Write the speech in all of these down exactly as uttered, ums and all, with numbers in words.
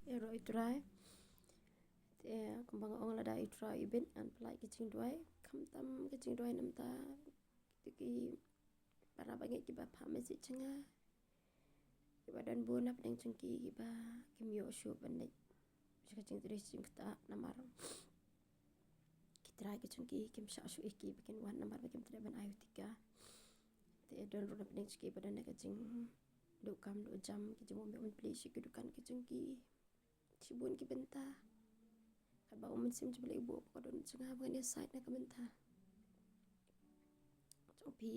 Ïaroh ïa u Trai. Te kumba nga ong, lada u Trai u bit, ngan pyllait ka jingduwai. Khamtam ka jingduwai namar kita ki para bangeit kiba phah message jong nga, kiba don bun na pdeng jong ki kiba kim ïoh shuh ban leit sha ka jingtrei jingktah namar ki trai ki jong ki kim shah shuh ïa ki ba kin wan namar ba kim treh ban ai u tika. Te don ruh na pdeng jong ki ba don ka jingduh kam duh jam, ki jingbym ïoh ban plie sha ki dukan ki jong ki. Shibun ki bynta. Katba u Mynsiem jong U Blei u buh ba ka don jong nga ba ngan ïasaid na ka bynta jong phi.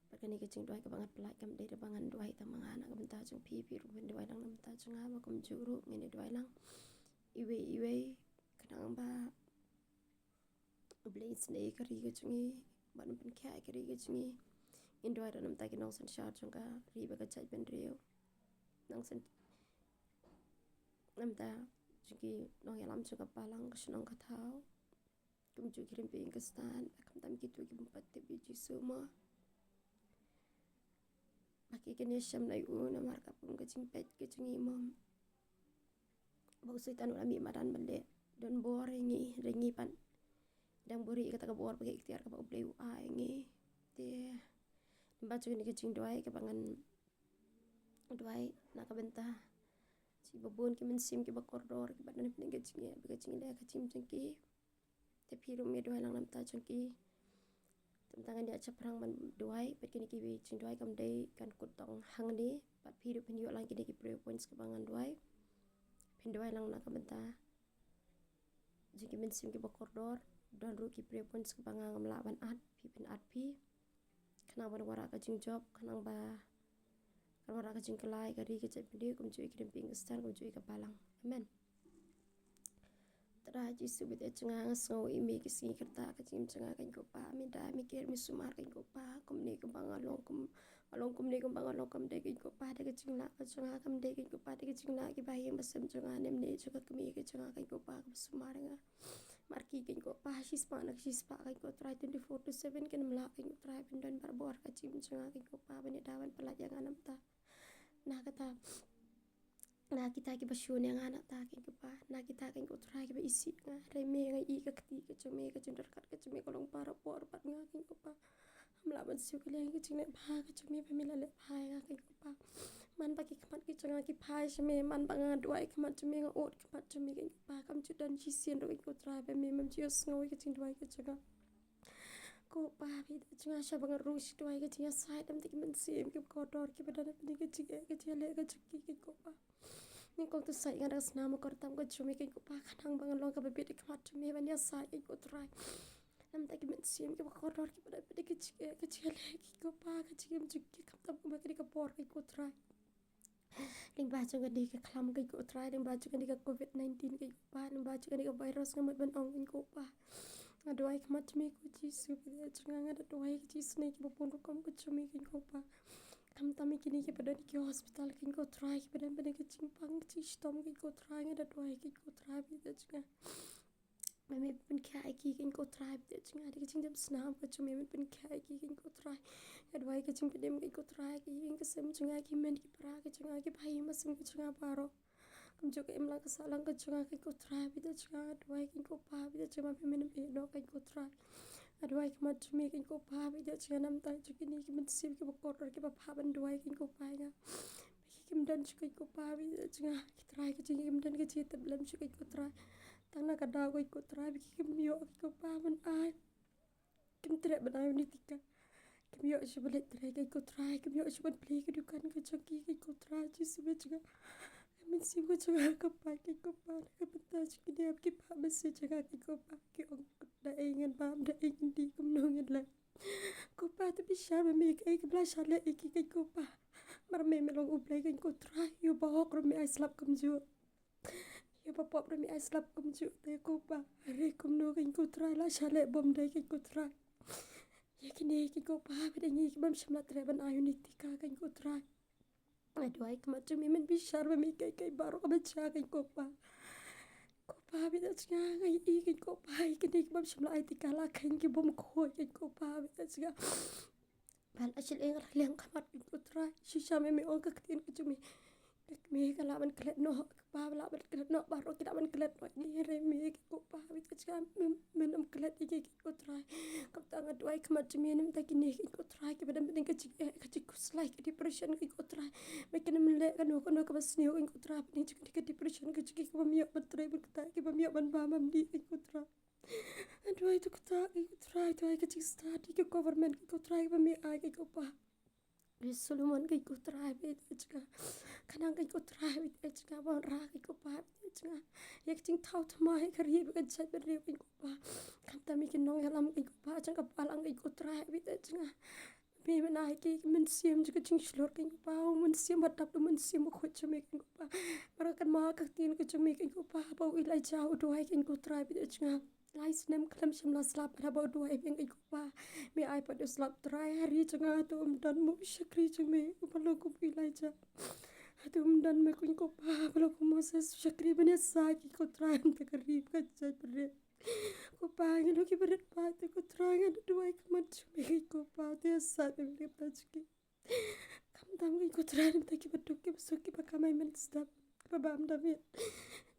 Bad kane ka jingduwai kaba ngan pyllait kam dei da ba ngan duwai tang ma nga na ka bynta jong phi, phi ruh phin duwai lang na ka bynta jong nga, ba kumjuh ruh ngin ïa duwai lang iwei iwei, khnang ba U Blei un isynei ïa ka ri ka jong ngi, bad un pynkhiah ïa ka ri ka jong ngi. Ngin duwai ruh na ka bynta ki nongsynshar jong ka ri bad ka jaitbynriew. Nongsan na ka bynta jong ki nongïalam jong ka balang, ka shnong ka thaw, kumjuh ki rympei ka stan, ba khamtam kito ki bym pat tip ïa u Jisu mo. Ba ki kynnoh shem na ïa u namar ka pun ka jingpeit ka jong ngi mo. Ba u Soitan u la mih madan ban leh donbor ïa ngi, ïa ngi pat. Dang buhrieh ïa kata ka bor bad ka iktiar kaba U Blei u ai ïa ngi. Te lyngba jong kane ka jingduwai kaba ngan duwai na ka bynta jong kiba bun ki mynsiem kiba kordor kiba don hapdeng ka jingeh bad ka jingleh ka jingim jong ki. Te phi ruh me duwai lang na ka bynta jong ki. Te mynta ngan ïa shaphrang ban duwai, bad kine kiwei ki jingduwai kam dei kan kut tang hangne, bad phi ruh phin ïoh lang kine ki prayer points kiba ngan duwai. Phin duwai lang na ka bynta jong ki mynsiem kiba kordor, don ruh ki prayer points kiba nga ngam lah ban add, phi phin add phi. Khnang ban wanrah ka jingjop, khnang ba kan wanrah ka jingkylla ïa ka ri ka jaitbynriew, kumjuh ïa ki rympei ka stan, kumjuh ïa ka balang. Amen. Trai Jisu bad ïa jong nga, nga sngew ïa me ki sngi ki rta ka jingim jong nga, kane ko Pa, me dei me ker me sumar, kane ko Pa, kumne kumba nga long kum, nga long kumne kumba nga long kam dei, kane ko Pa, da ka jinglah ka jong nga kam dei, kane ko Pa, da ka jinglah ki bahaïing basem jong nga, ne mne jong ka kmie ka jong nga, kane ko Pa, kaba sumar ïa nga. Mar ki, kane ko Pa, shispah na shispah, kane ko Trai, twenty-four to seven kin ym lah, kane ko Trai, ban don barabor ka jingim jong nga, kane ko Pa, ban ïada ban pyllait ïa nga na bynta na kata, na kita kiba shun ïa nga nangta, kane ko Pa, na kita, kane ko Trai, kiba isih ïa nga. Hynrei me, nga ïohi ka kti ka jong me, ka jingdyrkhat ka jong me ka long barabor bad nga, kane ko Pa. Ngam lah ban siew kylliang ïa ka jingleh bha ka jong me ba me la leh bha ïa nga, kane ko Pa. Man ba ki khmat ki jong nga ki phai sha me, man ba nga duwai, khmat jong me, nga ud khmat jong me, kane ko Pa, kam ju don shisien ruh, kane ko Trai, ba me mem ju ïohsngew ïa ka jingduwai ka jong nga. Ko Pa, bad ïa jong nga, shwa ba nga rung sha duwai, ka jingïasaid na ka bynta ki mynsiem kiba kordor kiba don hapdeng ka jingeh ka jingïaleh ka jong ki, kane ko Pa. Nyngkong to said ïa nga da ka snam bakordor tam ka jong me, kane ko Pa, khnang ba ngan long kaba bit ha khmat jong me ban ïasaid, kane ko Trai, na ka bynta ki mynsiem kiba kordor kiba don hapdeng ka jingeh ka jingïaleh, kane ko Pa, ka jingim jong ki khamtam kumba kane ka por, kane ko Trai. Lyngba jong kane ka khlam, kane ko Trai, lyngba jong kane ka covid nineteen, kane ko Pa, lyngba jong kane ka virus, nga mut ban ong, kane ko Pa. Nga duwai khmat jong me ko Jisu, bad ïa jong nga, nga da duwai ka jingisynei kiba bun rukom ka jong me, kane ko Pa. Khamtam ïa kine kiba don ki hospital, kane ko Trai, kiba don bad ka jingpang jingshitom, kane ko Trai, nga da duwai, kane ko Trai, bad ïa jong nga, ba me pynkhiah ïa ki, kane ko Trai, bad ïa jong nga, da ka jingdem snam ka jong me, me pynkhiah ïa ki, kane ko Trai. Nga duwai ka jingpynim, kane ko Trai, ïa ki ïing ki sem jong nga, ki hynmen ki para ka jong nga, ki bahaïing basem ka jong nga baroh. Kumjuh ka imlang ka sahlang ka jong nga, kane ko Trai, bad ïa jong nga, nga duwai, kane ko Pa, bad ïa jong nga, ba me, me ïehnoh, kane ko Trai. Nga duwai khmat jong me, kane ko Pa, bad ïa jong nga, na ka bynta jong kine ki mynsiem kiba kordor kiba phah ban duwai, kane ko Pa, ïa nga. Ba ki kim don shuh, kane ko Pa, bad ïa jong nga, ki trai ka jong ki kim don ka jingïatiplem shuh, kane ko Trai. Tang na ka daw, kane ko Trai, ba ki kim ïoh, kane ko Pa, ban ai, kim treh ban ai une u tika. Kim ïoh shuh ban leit trei, kane ko Trai, kim ïoh shuh ban plie ka dukan ka jong ki, kane ko Trai Jisu, bad ïa jong nga. Ka mynsiem ka jong nga ka pait, kane ko Pa, na ka bynta jong kine kiba phah message ïa nga, kane ko Pa, ki ong da ei ngin bam, da ei ngin dih, kumno ngin leh. Ko Pa, to bishar ba me, kaei kaba la shah leh ïa ki, kane ko Pa. Namar me, me long U Blei, kane ko Trai, ïa u bahok ruh me ai slap kumjuh. Ïa u bapop ruh me ai slap kumjuh, te ko Pa. Hynrei kumno, kane ko Trai, la shah leh bymdei, kane ko Trai, ïa kine, kane ko Pa, bad ïa ngi ki bym shym la treh ban ai une u tika, kane ko Trai. Nga duwai khmat jong me, men bishar ba me, kaei kaei baroh kaba jia, kane ko Pa. Ko Pa, bad ïa jong nga, nga ïohi, kane ko Pa, ïa kine ki bym shym la ai tika, la kheiñ ki bym khuid, kane ko Pa, bad ïa jong nga. Ba la shu leh nga la liang khmat, kane ko Trai. Shisha me, me ong ka ktien ka jong me, Ka kmie ka lah ban klet noh, ka kpa lah ban klet noh, baroh ki lah ban klet noh ïa ngi, hynrei me ko Pa bad jong nga, men, men ym klet ïa ngi ko Trai. Kumta nga duwai khmat jong me namar ki kmie ko Trai kiba don ha ka jing, eh, ka jingkhuslai, ka depression ko Trai. Me kin ym leh kano kano kaba sniew ko Trai, hapdeng jong ka depression ka jong ki, kaba ym ïoh ban trei ban ktah, kaba ym ïoh ban bam bam dih ko Trai. Nga duwai to kata ko Trai, duwai ka jingstad ka government ko Trai, kaba me ai ko Pa. Ri Solomon ko Trai bad jong nga. Khnang ko Trai bad jong nga, ban rah ko Pa bad jong nga. Ïa ka jingthaw thymmai ka ri bad ka jaitbynriew ko Pa. Khamtam ïa ki nongïalam ko Pa jong ka balang ko Trai bad jong nga. Me mynta ai ki mynsiem jong ka jingshlur ko Pa, u mynsiem ba dap, u mynsiem bakhuid jong me ko Pa. Baroh kynmaw ka ktien ka jong me ko Pa, ba u Elijah u duwai ko Trai bad jong nga. Lai snem khlem shym la slap, haba u duwai biang ko Pa. Me ai pat u slap Trai, ha ri jong nga hato ym don mo u shakri jong me uba long kum u Elijah? Hato ym don mo ko Pa, uba long kum u Moses, u shakri ban ïasaid ko Trai, ha ka ri bad ka jaitbynriew. Ko Pa, ngi long kiba rit paid te ko Trai, nga da duwai khmat jong me ko Pa, to ïasaid me ha ka bynta jong ki. Khamtam ko Trai, na ka bynta kiba duk, kiba suk, kiba kamai mynstep, kiba bam da miet.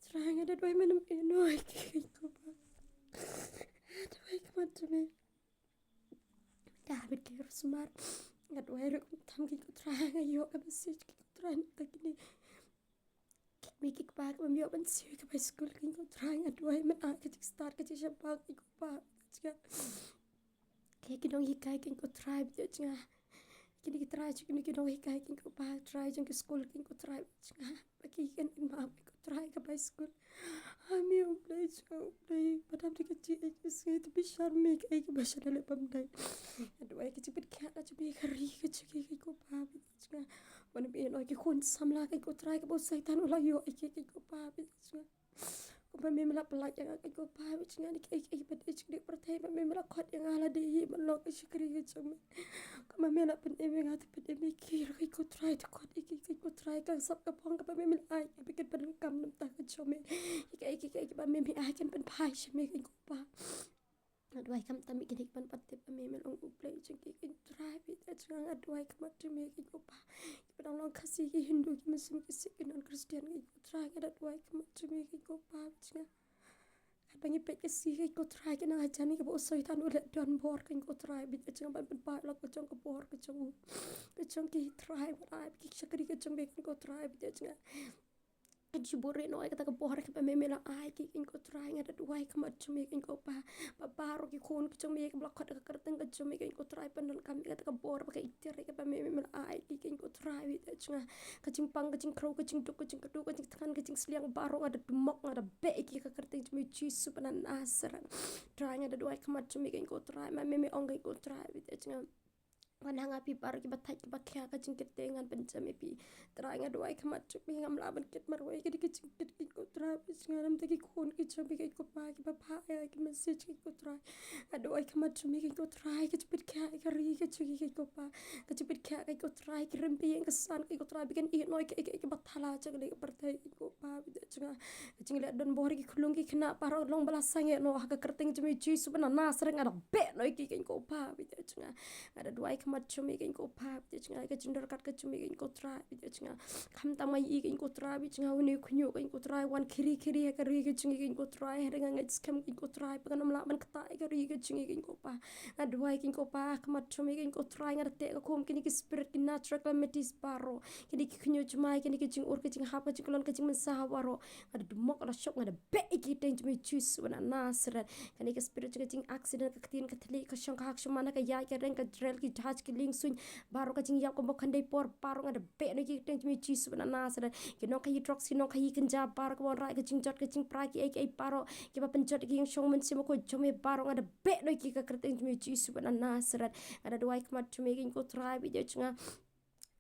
Trai, nga da duwai men ym ïehnoh ïa ki ko Pa. Nga da duwai khmat jong me. Da bad ki rosmar. Nga da duwai ruh khamtam ko Trai, nga ïoh ka message ko Trai, na ka bynta kine ki kmie ki kpa kiba ym ïoh ban siew ïa ka bai skul ko Trai, nga da duwai men ai ka jingstad, ka jingshaphang ko Pa. Ki, ki nonghikai ko Trai bad jong nga. Kine ki trai jong kine ki nonghikai ko Pa, trai jong ki skul ko Trai bad jong nga. Ba ki kin im ha ko Trai ka bai skul. Ai me U Blei jong nga, U Blei ba dap da ka jingïeit ka sngi, to bishar me kaei kaba sha leh bymdei. Nga duwai ka jingpynkhiah ka jong me ha ka ri ka jong ki ko Pa bad jong nga. Ban ym ïehnoh ki khun samla ko Trai, kaba u Soitan u la ïoh ïa ki ko Pa bad jong nga. Kumba me me la pyllait ïa nga ko Pa bad jong nga, na kiei kiei ba dei jong ka pyrthei, ba me me la khot ïa nga lade hi ban long ka shakri ka jong me. Kumba me la pynim ïa nga, to pynim ïa ki ruh ko Trai, to khot ïa ki ko Trai, ka sap ka phong kaba me me la ai, ba kin pyndonkam na ka bynta ka jong me. Ïa kiei kiei kiei ba me me ai kin pynphai sha me ko Pa. Nga duwai khamtam ïa kine kiban pat tip ba me me long U Blei jong ki ko Trai bad jong nga. Nga duwai khmat jong me ko Pa. Kiba dang long Khasi, ki Hindu, ki Muslim, ki Sikh, ki non Christian ko Trai, nga da duwai khmat jong me ko Pa bad jong nga. Katba ngi peit ka sngi ko Trai, ki nang hajan kaba u Soitan u leh donbor ko Trai bad jong nga, ban pynpaw ïa la ka jong ka bor ka jong u, ka jong ki trai, ban ai ba ki shakri ka jong me ko Trai bad jong nga. Ka jubor ïehnoh ïa kata ka bor kaba me me la ai ki ko Trai, nga da duwai khmat jong me ko Pa. Ba baroh ki khun ki jong me kiba la khot ha ka kyrteng ka jong me ko Trai, pyndonkam ïa kata ka bor ba ka ïtir kaba me me la ai ki ko Trai bad jong nga. Ka jingpang, ka jingkhrew, ka jingduk, ka jingkyrduh, ka jingthngan, ka jingsliang, baroh nga da dumok, nga da beh ïa ki ha ka kyrteng jong me Jisu ba na Nasareth. Trai, nga da duwai khmat jong me ko Trai, ba me me ong ko Trai bad jong nga. Wan ha nga phi baroh kiba thait kiba khia ka jingkit te, ngan pynjem ïa phi. Trai, nga duwai khmat jong me, ngam lah ban kit marwei, ka dei ka jingkit ko Trai bad jong nga, namar ki khun ki jong me ko Pa, kiba phah ïa ki message ko Trai. Nga duwai khmat jong me ko Trai, ka jingpynkhiah ka ri ka jong ki ko Pa. Ka jingpynkhiah ko Trai, ki rympei ïing ki san ko Trai, ba kin ïehnoh ïa kiei kiei kiba thala jong kane ka pyrthei ko Pa bad jong nga. Ka jingleh donbor ki khyllung ki khynnah baroh long ba la sangeh noh ha ka kyrteng jong me Jisu ba na Nasareth, nga da beh noh ïa ki ko Pa bad jong nga. Nga da duwai khmat jong me ko Pa bad jong nga, ka jingdorkar ka jong me ko Trai bad jong nga. Khamtam nga ïohi ko Trai bad jong nga, une u khñiuh ko Trai wan khri khri ha ka ri ka jong ngi ko Trai, hynrei nga ngeit skhem ko Trai ba kan ym lah ban ktah ïa ka ri ka jong ngi ko Pa. Nga duwai ko Pa, khmat jong me ko Trai, nga da teh ka khum kine ki spirit, ki natural calamities baroh, kine ki khñiuh jmai, kine ki jingïur, ka jinghap, ka jingkhlon, ka jingmynsaw baroh, nga da dumok, nga da shop, nga da beh ïa ki ha ka kyrteng jong me Jisu ba na Nasareth. Kane ka spirit jong ka jing accident, ka ktien ka thylliej, ka shong ka ha ka shong man, ka ïaid ka reng, ka rel, ki jahaj, ki liengsuiñ, baroh ka jingïap kumba khyndai por, baroh nga da beh noh ïa ki ha ka kyrteng jong me Jisu ba na Nasareth. Ki nongkhaïi drugs, ki nongkhaïi kynja baroh, kiba wanrah ka jingjot ka jingpra, kiei kiei baroh kiba pynjot ïa ki ha ka shong mynsiem bakhuid jong me baroh, nga da beh noh ïa ki ha ka kyrteng jong me Jisu ba na Nasareth. Nga da duwai khmat jong me ko Trai bad jong nga.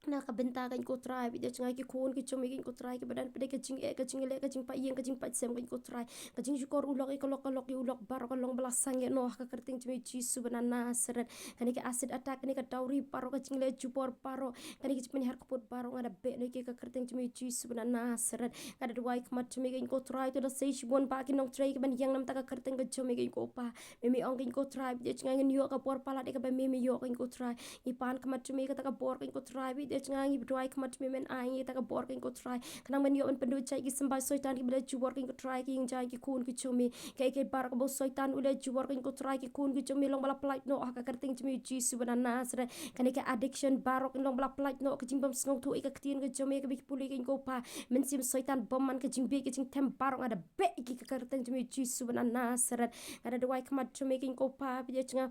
Na ka bynta ko Trai bad jong nga, ki khun ki jong me ko Trai, kiba don pdeng ka jingeh, ka jingleh, ka jingpait ïing, ka jingpait sem ko Trai, ka jingshukor u lok ïa ka lok, ka lok ïa u lok, baroh ka long ba la sangeh noh ha ka kyrteng jong me Jisu ba na Nasareth. Kane ka acid attack, kane ka dowry baroh, ka jingleh jubor baroh, kane ka jingpynhiar kput baroh, nga da beh noh ïa ki ha ka kyrteng jong me Jisu ba na Nasareth. Nga da duwai khmat jong me ko Trai, to da sei shibun bah ki nongtrei kiban ïeng namar ka kyrteng ka jong me ko Pa. Me me ong ko Trai bad jong nga, ngin ïoh ka bor palat ïa kaba me me ïoh ko Trai. Ngi pan khmat jong me kata ka bor ko Trai bad Bad ïa jong nga ngi duwai khmat jong me men ai ngi ïa kata ka bor keiñ ko Trai. Khnang ban ïoh ban pynduh jait ki symbai soitan kiba la jubor keiñ ko Trai ki ïing jai ki khun ki jong me. Kaei kaei baroh kaba u soitan u la jubor keiñ ko Trai ki khun ki jong me long ba la pynlait noh ha ka kyrteng jong me Jisu ba na Nasareth. Kane ka addiction baroh long ba la pynlait noh ka jingbym sngewthuh ïa ka ktien ka jong me kaba ki pule keiñ ko Pa. Mynsiem soitan bymman ka jingbieit ka jingthem baroh nga da beh ïa ki ha ka kyrteng jong me Jisu ba na Nasareth. Nga da duwai khmat jong me keiñ ko Pa bad ïa jong nga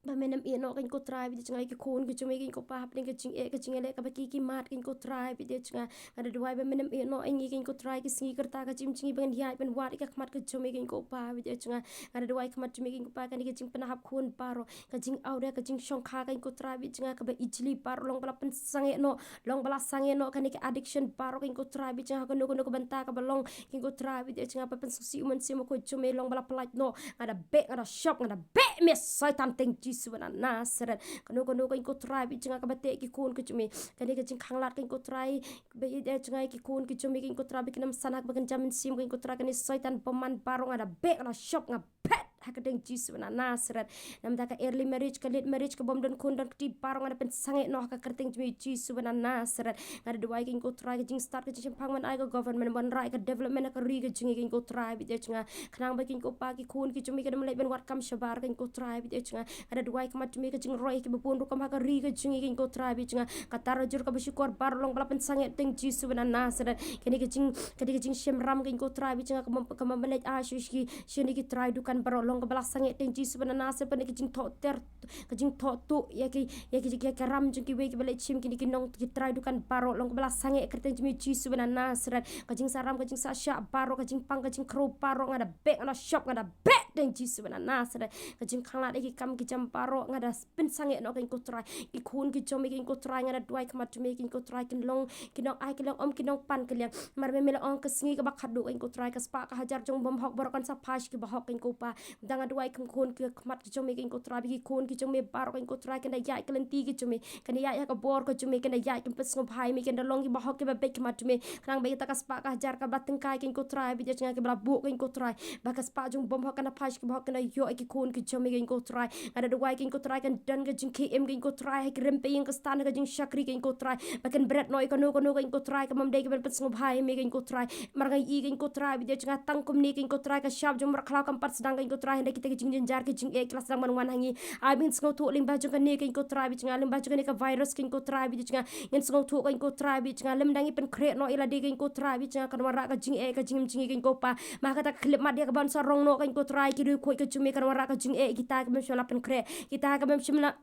ba men ym ïeh noh keiñ ko Trai bad ïa jong nga ïa ki khun ki jong me keiñ ko Pa hapdeng ka jingeh ka jingeh leh kaba ki ki mad keiñ ko Trai bad ïa jong nga. Nga da duwai ba men ym ïeh noh ïa ngi keiñ ko Trai ki sngi ka rta ka jingim jong ngi ba ngin ïaid ban wad ïa ka khmat ka jong me keiñ ko Pa bad ïa jong nga. Nga da duwai khmat jong me keiñ ko Pa kane ka jingpynhap khun baroh ka jingawria ka jingshongkha keiñ ko Trai bad ïa jong nga kaba ijli baroh long ba la pynsangeh noh long ba la sangeh noh kane ka addiction baroh keiñ ko Trai bad ïa jong nga ha kano kano ka bynta kaba long keiñ ko Trai bad ïa jong nga ba pynsngewsih u Mynsiem Bakhuid jong me long ba la pynlait noh. Nga da beh nga da shop nga da beh me soitan teng Jisu ba na Nasareth. Kano kano keiñ ko Trai bad ïa jong nga kaba teh ki khun ki jong me kane ka jingkhanglad keiñ ko Trai bad ïa jong nga ki khun ki jong me keiñ ko Trai ba kin ym san ha kaba kynja mynsiem keiñ ko Trai kane soitan bymman baroh nga da beh nga da shop nga phet ha ka kyrteng Jisu ba na Nasareth. Namar ka early marriage ka late marriage ka bym don khun don kti baroh nga da pynsangeh noh ha ka kyrteng jong me Jisu ba na Nasareth. Nga da duwai keiñ ko Trai ka jingstad ka jingshemphang men ai ka government ban rai ka development ha ka ri ka jong ngi keiñ ko Trai bad ïa jong nga. Khnang ba keiñ ko Pa ki khun ki jong me kin ym leit ban wad kam shabar keiñ ko Trai bad ïa jong nga. Nga da duwai khmat jong me ka jingroi kiba bun rukom ha ka ri ka jong ngi keiñ ko Trai bad ïa jong nga. Ka tarajur kaba shukor baroh long ba la pynsangeh teng Jisu ba na Nasareth. Kane ka jing kane ka jingshemram keiñ ko Trai bad ïa jong nga kaba kaba men leit ai shuh shuh ki shane ki trai dukan baroh long kaba la sangeh teng Jisu ba na Nasareth. Bad ka jingthoh ter ka jingthoh tuh ïa ki ïa ki ïa ki ram jong kiwei kiba leit shim kine ki nong ki trai dukan baroh long kaba la sangeh ha ka kyrteng jong me Jisu ba na Nasareth. Ka jingsaram ka jingsah shah baroh ka jingpang ka jingkhrew baroh nga da beh nga da shop nga da beh teng Jisu ba na Nasareth. Ka jingkhanglad ïa ki kam ki jam baroh nga da pynsangeh noh keiñ ko Trai. Ki khun ki jong me keiñ ko Trai nga da duwai khmat jong me keiñ ko Trai kin long ki nong ai ki long ym ki nong pan ki liang. Namar me me la ong ka sngi kaba khatduh keiñ ko Trai ka spah ka hajar jong bymhok baroh kan sa phai sha kiba hok keiñ ko Pa. Dang nga duwai kham khun ki khmat ki jong me keiñ ko Trai ba ki khun ki jong me baroh keiñ ko Trai kin da ïaid ka lynti ki jong me kin da ïaid ha ka bor ka jong me kin da ïaid kin pynsngewbha ïa me kin da long kiba hok kiba beit khmat jong me. Khnang ba ïa kata ka spah ka hajar kaba tyngkai keiñ ko Trai bad ïa jong nga kiba la buh keiñ ko Trai ba ka spah jong bymhok kan da phai sha kiba hok kin da ïoh ïa ki khun ki jong me keiñ ko Trai. Nga da duwai keiñ ko Trai kan don ka jingkhie im keiñ ko Trai ha ki rympei ïing ka stan ha ka jingshakri keiñ ko Trai ba kin bret noh ïa kano kano keiñ ko Trai ka bym dei ka ban pynsngewbha ïa me keiñ ko Trai. Mar nga i keiñ ko Trai bad ïa jong nga tang kumne keiñ ko Trai ka shap jong mrad khlaw kam pat sdang keiñ ko Trai hynda kita ki jingjynjar ki jingeh ki la sdang ban wan ha ngi. Ai ba ngin sngewthuh lyngba jong kane keiñ ko Trai bad ïa jong nga lyngba jong kane ka virus keiñ ko Trai bad ïa jong nga ngin sngewthuh keiñ ko Trai bad ïa jong nga lymda ngi pynkhreh noh ïa lade keiñ ko Trai bad ïa jong nga kan wanrah ka jingeh ka jingim jong ngi keiñ ko Pa. Ma kata ka khyllipmat ïa ka ban sa rong noh keiñ ko Trai ki riewkhuid ka jong me kan wanrah ka jingeh kita ki bym shym la pynkhreh kita ki bym shym la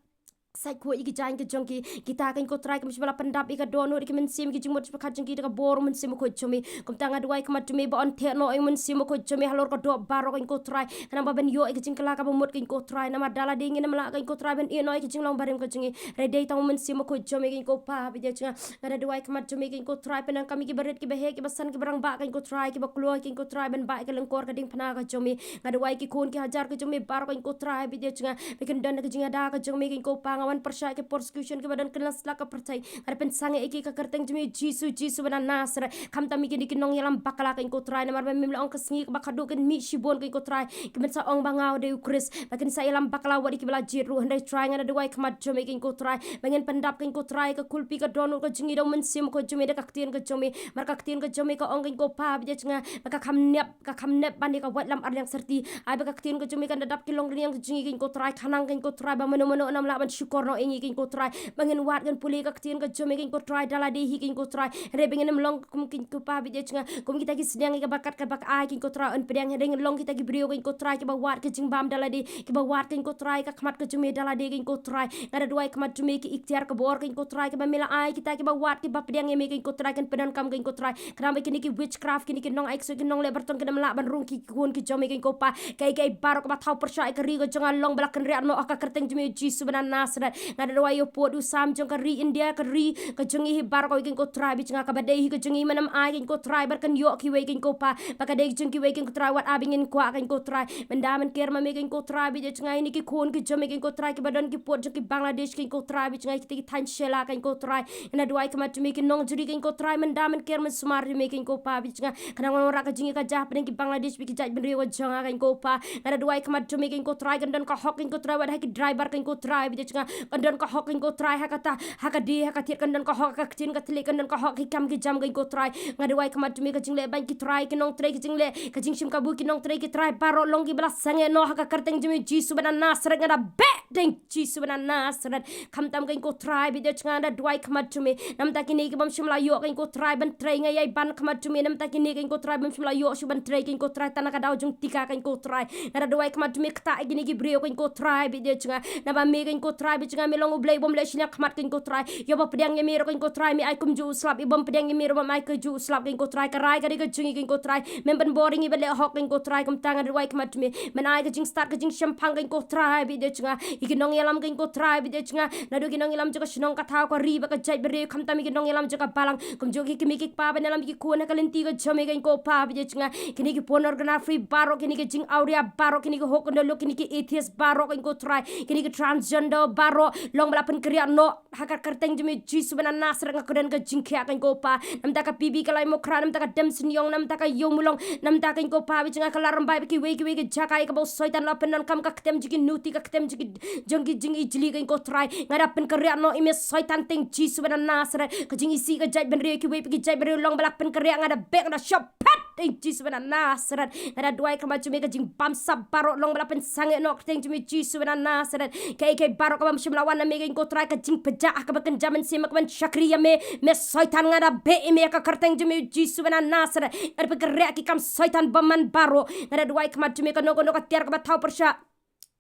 sait khuid ïa ki jaiñ ka jong ki kita keiñ ko Trai ki bym shym la pyndap ïa ka dohnud ïa ki mynsiem ki jingmut jingpyrkhat jong ki da ka bor u Mynsiem Bakhuid jong me. Kumta nga duwai khmat jong me ba yn theh noh ïa u Mynsiem Bakhuid jong me halor ka doh baroh keiñ ko Trai khnang ba ban ïoh ïa ka jingkylla kaba mut keiñ ko Trai namar da lade ngin ym lah keiñ ko Trai ban ïeh noh ïa ka jinglong barim ka jong ngi. Hynrei dei tang u Mynsiem Bakhuid jong me keiñ ko Pa bad ïa jong nga nga da duwai khmat jong me keiñ ko Trai pyndonkam ïa kiba rit kiba heh kiba san kiba rangbah keiñ ko Trai kiba kloi keiñ ko Trai ban bah ïa ka lyngkor ka diengphna ka jong me. Nga duwai ki khun ki hajar ka jong me baroh keiñ ko Trai bad ïa jong nga ba kin don ka jingïada ka jong me keiñ ko Pa. Nga wan pyrshah ïa ki persecution kiba don kylleng slak ka pyrthei. Nga da pynsangeh ïa ki ha ka kyrteng jong me Jisu Jisu ba na Nasareth. Khamtam ïa kine ki nongïalam bakla keiñ ko Trai namar ba me la ong ka sngi kaba khatduh kin mih shibun keiñ ko Trai kiban sa ong ba nga u dei u Khrist ba kin sa ïalam bakla wat ïa kiba la jied ruh. Hynrei Trai nga da duwai khmat jong me keiñ ko Trai ba ngin pyndap keiñ ko Trai ka kulpi ka dohnud ka jong ngi da u Mynsiem Bakhuid jong me da ka ktien ka jong me. Mar ka ktien ka jong me ka ong keiñ ko Pa bad ïa jong nga ba ka kham nep ka kham nep ban ïa ka waitlam arliang syrti. Ai ba ka ktien ka jong me kan da dap ki longrynieng ka jong ngi keiñ ko Trai khnang keiñ ko Trai ba mano mano ym lah ban shukor noh ïa ngi keiñ ko Trai. Ba ngin wad ngin pule ka ktien ka jong me keiñ ko Trai da lade hi keiñ ko Trai. Hynrei ba ngin ym long kum keiñ ko Pa bad ïa jong nga kum kita ki sniang ïa kaba kat kaba ai keiñ ko Trai yn pdiang. Hynrei ngin long kita ki briew keiñ ko Trai kiba wad ka jingbam da lade kiba wad keiñ ko Trai ka khmat ka jong me da lade keiñ ko Trai. Nga da duwai khmat jong me ki iktiar ka bor keiñ ko Trai kiba me la ai kita kiba wad kiba pdiang ïa me keiñ ko Trai kin pyndonkam keiñ ko Trai. Khnang ba kine ki witchcraft kine ki nongai ksuid ki nongleh barton kin ym lah ban rung ki khun ki jong me keiñ ko Pa. Kaei kaei baroh kaba thaw pyrshah ïa ka ri ka jong nga long ba la kynriah noh ha ka kyrteng jong me Jisu ba na Nasareth. Nga da duwai ïa u pud u sam jong ka ri India ka ri ka jong ngi hi baroh kawei keiñ ko Trai bad ïa jong nga kaba dei hi ka jong ngi men ym ai keiñ ko Trai ba kan ïoh kiwei keiñ ko Pa. Ba ka dei ka jong kiwei keiñ ko Trai wat ai ba ngin kwah keiñ ko Trai. Mynda men ker ma me keiñ ko Trai bad ïa jong nga ïa kine ki khun ki jong me keiñ ko Trai kiba don ki pud jong ki Bangladesh keiñ ko Trai bad ïa jong nga ïa kita ki thaiñ shela keiñ ko Trai. Nga da duwai khmat jong me ki nongjri keiñ ko Trai mynda men ker men sumar ïa me keiñ ko Pa bad ïa jong nga. Khnang ban wanrah ka jingïakajia hapdeng ki Bangladesh bad ki jaitbynriew ka jong nga keiñ ko Pa. Nga da duwai khmat jong me keiñ ko Trai kan don ka hok keiñ ko Trai wat ha ki driver keiñ ko Trai bad ïa jong nga. kan don ka hok, kan ko Trai, ha kata, ha ka die, ha ka thied, kan don ka hok, ha ka ktien ka thylliej, kan don ka hok, ki kam ki jam, kan ko Trai. Nga duwai khmat jong me ka jingleh beiñ ki Trai, ki nongtrei ki jingleh, ka jingshim kabu ki nongtrei ki Trai baroh long kiba la sangeh noh ha ka kyrteng jong me Jisu ba na Nasareth. Nga da beh da ïing Jisu ba na Nasareth. Khamtam kan ko Trai bad ïa jong nga, nga da duwai khmat jong me namta kine ki bym shym la ïoh, kan ko Trai, ban trei, nga ïai ban khmat jong me namta kine, kan ko Trai, bym shym la ïoh shuh ban trei, kan ko Trai, tang na ka daw jong tika, kan ko Trai. Nga da duwai khmat jong me, kata kine ki briew, kan ko Trai bad ïa jong nga, naba me, kan ko Trai bad ïa jong nga, me long U Blei bym leh shiliang khmat, kan ko Trai. Ïa ba pdiang ïa me ruh, kan ko Trai, me ai kumjuh u slap, ïa bym pdiang ïa me ruh, bym ai kumjuh u slap, kan ko Trai. Ka rai ka dei ka jong ngi, kan ko Trai, men pynbor ïa ngi ban leh hok, kan ko Trai. Kumta nga da duwai khmat jong me, men ai ka jingstad ka jingshemphang, kan ko Trai bad ïa jong nga, ïa ki nongïalam, kan ko Trai bad ïa jong nga, naduh ki nongïalam jong ka shnong, ka thaw, ka ri bad ka jaitbynriew, khamtam ïa ki nongïalam jong ka balang, kumjuh ki kmie ki kpa ban ïalam ïa ki khun ha ka lynti ka jong me, kan ko Pa bad ïa jong nga. Kine ki pornography baroh, kine ki jingawria baroh, kine ki hok kyndoh lok, kine ki atheist baroh, kan ko Trai, kine ki transgender baroh, long ba la pynkynriah noh ha ka kyrteng jong me Jisu ba na Nasareth. Nga kren ka jingkhiah, kan ko Pa, namta ka P B Kalaimokhra, namta ka Demsniong, namta ka Ïewmawlong, namta, kan ko Pa bad ïa jong nga, ka Ladrymbai bad kiwei kiwei ki jaka ïa kaba u Soitan u la pyndonkam, ka ktem jong ki nuti, ka ktem jong ki, jong ki jingijli, kan ko Trai. Nga da pynkynriah noh ïa me Soitan, da ïing Jisu ba na Nasareth. Ka jingisih ka jaitbynriew, kiwei pat ki jaitbynriew long ba la pynkynriah, nga da beh, nga da shop phet, da ïing Jisu ba na Nasareth. Nga da duwai khmat jong me, ka jingbamsap baroh long ba la pynsangeh noh, kyrteng jong me Jisu ba na Nasareth. Kaei kaei baroh kaba ym shym la wan na me, kan ko Trai, ka jingpynjah ha kaba kynja mynsiem, ha kaban shakri ïa me, me Soitan, nga da beh ïa me ha ka kyrteng jong me Jisu ba na Nasareth. Nga da pynkynriah ki kam Soitan bymman baroh. Nga da duwai khmat jong me, kano kano ka tiar kaba thaw pyrshah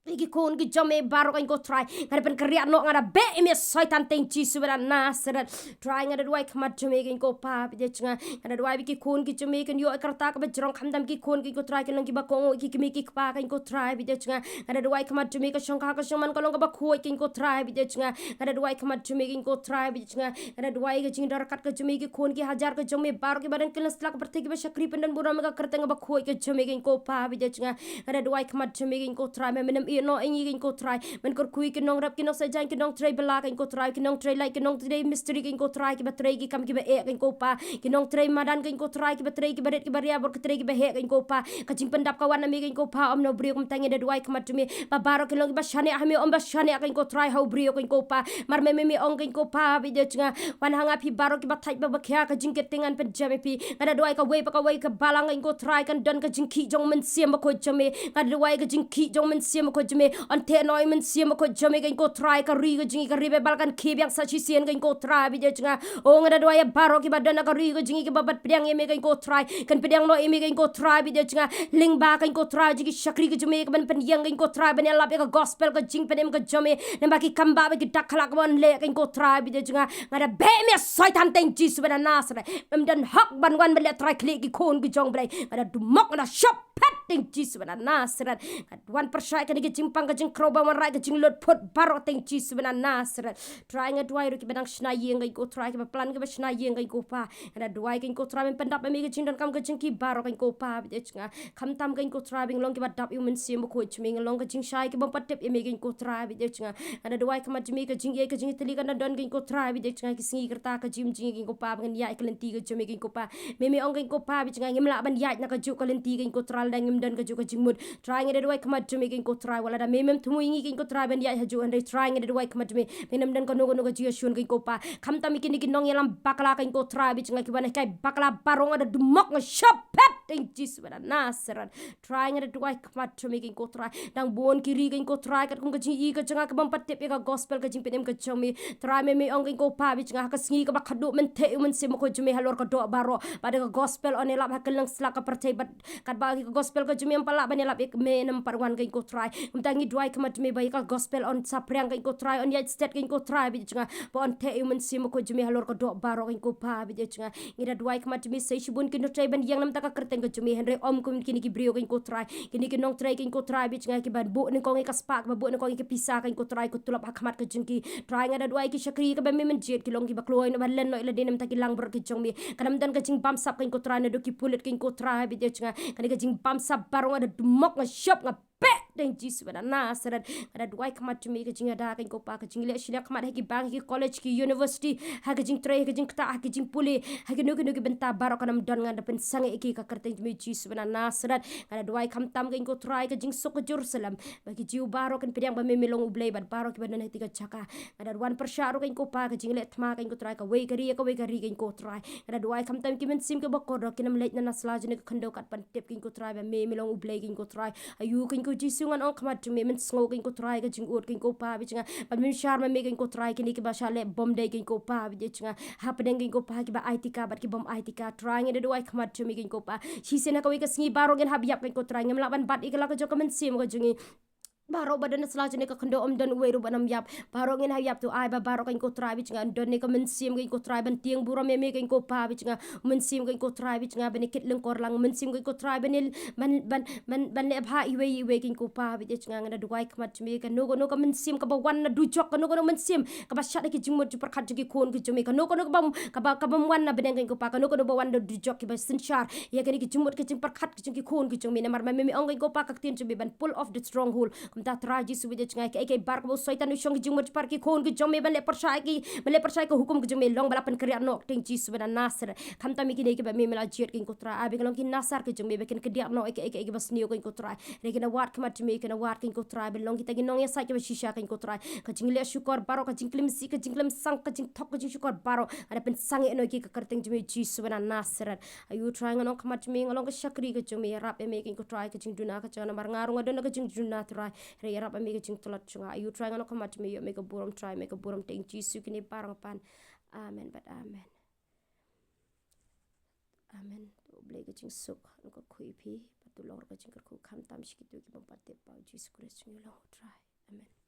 ïa ki khun ki jong me baroh, kan ko Trai, nga da pynkynriah noh, nga da beh ïa me Soitan, da ïing Jisu ba na Nasareth. Trai, nga da duwai khmat jong me, kan ko Pa bad ïa jong nga, nga da duwai ba ki khun ki jong me kin ïoh ïa ka rta kaba jrong, khamtam ki khun, kan ko Trai, kin long kiba kohnguh, ki kmie ki kpa, kan ko Trai bad ïa jong nga. Nga da duwai khmat jong me, ka shongkha ka shongman ka long kaba khuid, kan ko Trai bad ïa jong nga. Nga da duwai khmat jong me, kan ko Trai bad ïa jong nga. Nga da duwai ka jingdon ryngkat ka jong me, ki khun ki hajar ka jong me baroh kiba don kylleng satlak ka pyrthei, kiba shakri pyndon burom ïa ka kyrteng kaba khuid ka jong me, kan ko Pa bad ïa jong nga. Nga da duwai khmat jong me, kan ko Trai, men, men ym ïehnoh ïa ngi, kan ko Trai, men kyrkhu ïa ki nongrep, ki nongshah jaiñ, ki nongtrei bylla, kan ko Trai, ki nongtrei light, ki nongtrei mistri, kan ko Trai, kiba trei ki kam kiba eh, kan ko Pa, ki nongtrei madan, kan ko Trai, kiba trei kiba rit kiba ria, bad ki trei kiba heh, kan ko Pa. Ka jingpyndap ka wan na me, kan ko Pa, ym na u briew. Kumta ngi da duwai khmat jong me ba baroh kin long kiba shaniah ha me, ym ba shaniah, kan ko Trai, ha u briew, kan ko Pa. Namar me, me, me ong, kan ko Pa bad ïa jong nga, wan ha nga phi baroh kiba thait bad ba khia, ka jingkit te ngan pynjem ïa phi. Nga da duwai kawei pa kawei ka balang, kan ko Trai, kan don ka jingkhih jong u Mynsiem Bakhuid jong me. Nga da duwai ka jingkhih jong u Mynsiem Bakhuid jong me yn theh noh ïa u Mynsiem Bakhuid jong me, kan ko Trai. Ka ri ka jong ngi, ka ri Baibl, kan khie biang sa shisien, kan ko Trai bad ïa jong nga. O, nga da duwai ïa baroh kiba don ha ka ri ka jong ngi kiba bat pdiang ïa me, kan ko Trai, kan pdiang noh ïa me, kan ko Trai bad ïa jong nga. Lyngba, kan ko Trai, jong ki shakri ka jong me kaban pynïeng, kan ko Trai, ban ïalap ïa ka gospel ka jingpynim ka jong me. Namar ki kam ba, ba ki dak khlak ba yn leh, kan ko Trai bad ïa jong nga. Nga da beh ïa me Soitan, da ïing Jisu ba na Nasareth. Mem don hok ban wan ban leh trai khlieh ki khun ki jong U Blei. Nga da dumok, nga da shop phet, da ïing Jisu ba na Nasareth. Nga da wan pyrshah ïa kane ka jingpang ka jingkhrew ba wanrah ïa ka jinglut phut baroh, da ïing Jisu ba na Nasareth. Trai, nga duwai ruh kiba dang shna ïing, kan ko Trai, kiba plan kiba shna ïing, kan ko Pa. Nga da duwai, kan ko Trai, men pyndap ïa me ka jingdonkam ka jong ki baroh, kan ko Pa bad ïa jong nga. Khamtam, kan ko Trai, ba ngin long kiba dap ïa u Mynsiem Bakhuid jong me, ngin long ka jingshai kaba ym pat tip ïa me, kan ko Trai bad ïa jong nga. Nga da duwai khmat jong me, ka jingïeit ka jingïatylli kan da don, kan ko Trai bad ïa jong nga, ki sngi ki rta ka jingim jong ngi, kan ko Pa, ba ngin ïaid ha ka lynti ka jong me, kan ko Pa. Me, me ong, kan ko Pa bad ïa jong nga, ngim lah ban ïaid na kajuh ka lynti, kan ko Trai, lada ngim don kajuh ka jingmut. Trai, nga da duwai khmat jong me, kan ko Trai, wat lada me mem thmu ïa ngi, kan ko Trai, ban ïaid hajuh, hynrei Trai, nga da duwai khmat jong me, men ym don kano kano ka jingïashun, kan ko Pa. Khamtam ïa kine ki nongïalam bakla, kan ko Trai bad ïa jong nga, kiba hikai bakla baroh, nga da dumok, nga shop phet, da ïing Jisu ba na Nasareth. Trai, nga da duwai khmat jong me, kan ko Trai. Dang bun ki ri, kan ko Trai, katkum ka jingïohi ka jong nga kaba ym pat tip ïa ka gospel ka jingpynim ka jong me. Trai, me, me ong, kan ko Pa bad ïa jong nga, ha ka sngi kaba khatduh men theh ïa u Mynsiem Bakhuid jong me halor ka doh baroh. Bad da ka gospel yn ïalap ha kylleng satlak ka pyrthei, bad katba ka gospel ka jong me ym pat lah ban ïalap ïa me, ym pat wan, kan ko Trai. Kumta ngi duwai khmat jong me ba ïa ka gospel yn saphriang, kan ko Trai, yn ïaid stet, kan ko Trai bad ïa jong nga, ba yn theh ïa u Mynsiem Bakhuid jong me halor ka doh baroh, kan ko Pa bad ïa jong nga. Ngi da duwai khmat jong me, sa shibun ki nongtrei ban ïeng namar ka kyrteng ka jong me, hynrei ym kum kine ki briew, kan ko Trai. Kine ki nongtrei, kan ko Trai bad ïa jong nga, kiba buh nyngkong ïa ka spah, kiba buh nyngkong ïa ka pisa, kan ko Trai, ko tulop ha khmat ka jong ki. Trai, nga da duwai ki shakri kiba me mynjied, ki long kiba kloi noh ban len noh ïa lade namar ki langbrot ki jong me. Kan ym don ka jingbamsap, kan ko Trai, naduh ki pulit, kan ko Trai bad ïa jong nga. Kane ka jingbamsap baroh, nga da dumok, nga shop, nga beh, Deng Jisu ba na Nasareth. Nga da duwai khmat jong me ka jingïada keiñ ko Pa, ka jingleh shiliang khmat ha ki bank, ha ki college, ki university, ha ka jingtrei, ha ka jingktah, ha ka jingpule, ha kino kino ki bynta baroh kan ym don, nga da pynsangeh ïa ki ha ka kyrteng jong me Jisu ba na Nasareth. Nga da duwai khamtam keiñ ko Trai ka jingsuk ka Jerusalem, ba ki Jiw baroh kin pdiang ba me me long U Blei bad baroh kiba don ha kata ka jaka. Nga da wan pyrshah ruh keiñ ko Pa ka jingleh thma keiñ ko Trai, kawei ka ri ïa kawei ka ri keiñ ko Trai. Nga da duwai khamtam ki mynsiem kiba kordor kin ym leit na na sla jong kane ka khyndew kat ban tip keiñ ko Trai ba me me long U Blei keiñ ko Trai. Aïu keiñ ko Jisu ngan ong khmat jong me, men sngew keiñ ko Trai ka jingud keiñ ko Pa bad jong nga, ban mynshar ma me keiñ ko Trai kine kiba shah leh bym dei keiñ ko Pa bad jong nga, hapdeng keiñ ko Pa kiba ai tika bad ki bym ai tika Trai. Nga da duwai khmat jong me keiñ ko Pa, shisien ha kawei ka sngi baroh ngin hap ïap keiñ ko Trai, ngim lah ban bat ïa ka la ka jong ka mynsiem ka jong ngi. Baroh ba don na sla jong kane ka khyndew ym don uwei ruh ban ym ïap. Baroh ngin hap ïap, to ai ba baroh keiñ ko Trai bad jong nga, don ne ka mynsiem keiñ ko Trai ban tieng burom ïa me keiñ ko Pa bad jong nga, mynsiem keiñ ko Trai bad jong nga ban ïa kit lyngkor lang, mynsiem keiñ ko Trai ban ïa ban ban ban ban leh bha iwei iwei keiñ ko Pa bad jong nga. Nga da duwai khmat jong me, kano kano ka mynsiem kaba wan na dujok, kano kano mynsiem kaba shad ha ki jingmut jingpyrkhat jong ki khun ki jong me, kano kano kaba kaba kaba wan na bneng keiñ ko Pa, kano kano ba wan na dujok kiba synshar ïa kine ki jingmut ki jingpyrkhat ki jong ki khun ki jong me, namar ma me me ong keiñ ko Pa ka ktien jong me ban pull off the stronghold. Kumta Trai Jisu bad jong nga, kaei kaei baroh kaba u Soitan u shong ki jingmut jingpyrkhat ki khun ki jong me ban leh pyrshah ki, ban leh pyrshah ka hukum ki jong me, long ba la pynkynriah noh deng Jisu ba na Nasareth. Khamtam ïa kine kiba me me la jied keiñ ko Trai, ai ba kin long ki Nasar ki jong me ba kin kynriah noh ïa kaei kaei kiba sniew keiñ ko Trai. Hynrei kin wad khmat jong me, kin wad keiñ ko Trai ban long kita ki nongïasaid kiba shisha keiñ ko Trai. Ka jingleh shukor baroh, ka jingklim sih, ka jingklim sang, ka jingthok, ka jingshukor baroh, nga da pynsangeh noh ïa ki ha ka kyrteng jong me Jisu ba na Nasareth. Aïu Trai ngan ong khmat jong me, nga long ka shakri ka jong me, ïarap ïa me keiñ ko Trai ka jingduna ka jong nga, namar nga ruh nga don ha ka jingduna Trai. Hynrei ïarap ïa me ka jingtlot jong nga. Aïu Trai ngan ong khmat jong me, ïoh me ka burom Trai, me ka burom deng Jisu kine baroh nga pan. Amen bad amen. Amen. To U Blei ka jingsuk un kyrkhu ïa phi bad to long ruh ka jingkyrkhu khamtam sha kito ki bym pat tip ba u Jisu Khrist jong ngi u long u Trai. Amen.